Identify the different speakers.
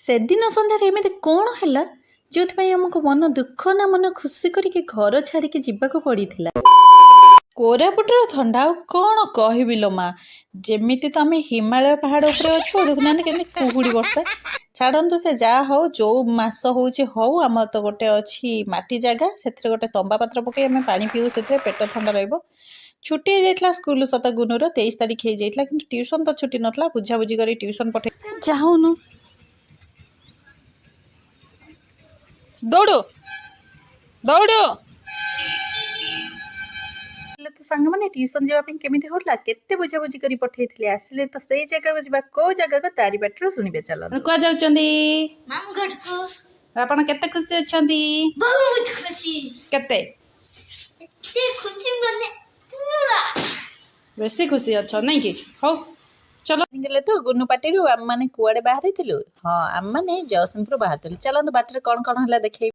Speaker 1: ସେଦିନ ସନ୍ଧ୍ୟାରେ ଏମିତି କ'ଣ ହେଲା ଯେଉଁଥିପାଇଁ ଆମକୁ ମନ ଦୁଃଖ ନା ମନ ଖୁସି କରିକି ଘର ଛାଡ଼ିକି ଯିବାକୁ ପଡ଼ିଥିଲା? କୋରାପୁଟର ଥଣ୍ଡା ଆଉ କ'ଣ କହିବି ଲୋ ମା! ଯେମିତି ତ ଆମେ ହିମାଳୟ ପାହାଡ଼ ଉପରେ ଅଛୁ। ଦେଖୁନାହାନ୍ତି କେମିତି କୁହୁଡ଼ି ବର୍ଷା। ଛାଡ଼ନ୍ତୁ, ସେ ଯାହା ହଉ, ଯେଉଁ ମାସ ହେଉଛି ହଉ, ଆମର ତ ଗୋଟେ ଅଛି ମାଟି ଜାଗା, ସେଥିରେ ଗୋଟେ ତମ୍ବା ପାତ୍ର ପକାଇ ଆମେ ପାଣି ପିଉ, ସେଥିରେ ପେଟ ଥଣ୍ଡା ରହିବ। ଛୁଟି ହେଇଯାଇଥିଲା ସ୍କୁଲ ସତ, ଗୁନୁର 23 ତାରିଖ ହେଇଯାଇଥିଲା, କିନ୍ତୁ ଟ୍ୟୁସନ୍ ତ ଛୁଟି ନଥିଲା। ବୁଝାବୁଝି କରି ଟ୍ୟୁସନ୍ ପଠେଇ ଯାଉନୁ, ଦୌଡ଼ୁ ଦୌଡ଼ୁ। ହେଲେ ତ ସାଙ୍ଗମାନେ, ଟ୍ୟୁସନ୍ ଯିବା ପାଇଁ କେମିତି ହଉଥିଲା, କେତେ ବୁଝାବୁଝି କରି ପଠେଇଥିଲି। ଆସିଲେ ତ ସେଇ ଜାଗାକୁ ଯିବା। କୋଉ ଜାଗାକୁ, ତାରି ବାଟରୁ ଶୁଣିବେ। ଚାଲନ୍ତୁ। କୁଆ ଯାଉଛନ୍ତି?
Speaker 2: ମାମୁଁ ଘରକୁ।
Speaker 1: ଆପଣ କେତେ ଖୁସି ଅଛନ୍ତି?
Speaker 2: ବହୁତ ଖୁସି।
Speaker 1: କେତେ?
Speaker 2: ଏତେ ଖୁସି ମାନେ ପୁରା।
Speaker 1: ବେଶୀ ଖୁସି ଅଛ, ନାଇଁ କି? ହଉ ଚଲ। ଗଲେ ତ ଗୁନୁ ପାଟିରୁ ଆମମାନେ କୁଆଡ଼େ ବାହାରିଥିଲୁ? ହଁ, ଆମମାନେ ଜଗତସିଂହପୁର ବାହାରିଥିଲୁ। ଚାଲନ୍ତୁ, ବାଟରେ କ'ଣ କ'ଣ ହେଲା ଦେଖେଇବି।